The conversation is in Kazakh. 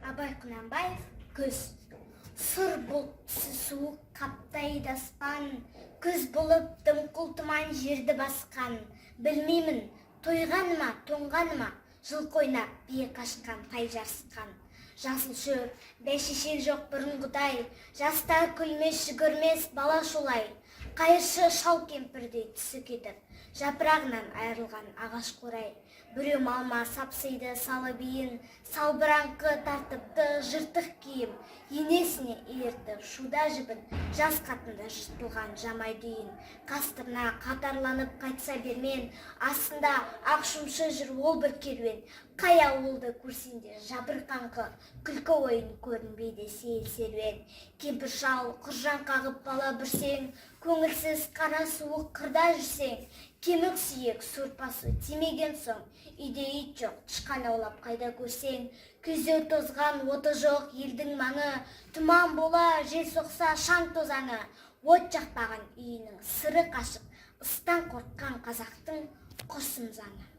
Абай Құнанбаев, «Күз». Сұр бұлт, түсі суық қаптайды аспан. Күз болып дымқыл тұман жерді басқан. Білмеймін, тойғаны ма, тоңғаны ма, жылқы ойнап, бие қашқан, тай жарысқан. Жасыл шөп, бәйшешек жоқ бұрынғыдай. Жастар күлмес, жүгірмес, бала шулай. Қайыршы шал кемпірдей түсі кетіп, жапырағынан айырылған ағаш қурай. Біреу малма сапсиды салып иін, салбыраңқы тартыпты жыртық киім. Енесіне ертіп шуда жібін, жас қатынды жыртылған жамайды үйін. Қастырна қатарланып қайтса бермен, астында ақ шымшы жүр ол бір керуен. Қай ауылды көрсең де жабырқаңқы, күлкі ойын көрінбейді, сейіл серуен. Кемпір шал құржан қағып, бала бүрсең, көңілсіз қара суық қырда жүрсең, кемік сүйек сорпасы тимеген соң, үйде ит жоқ, тышқан аулап қайда көрсең, күзеу тозған, оты жоқ елдің маңы, тұман бола жел соқса, шаң тозаңы, от жақпаған үйінің сыры қашып, ыстан қорыққан қазақтың құрсын заңы.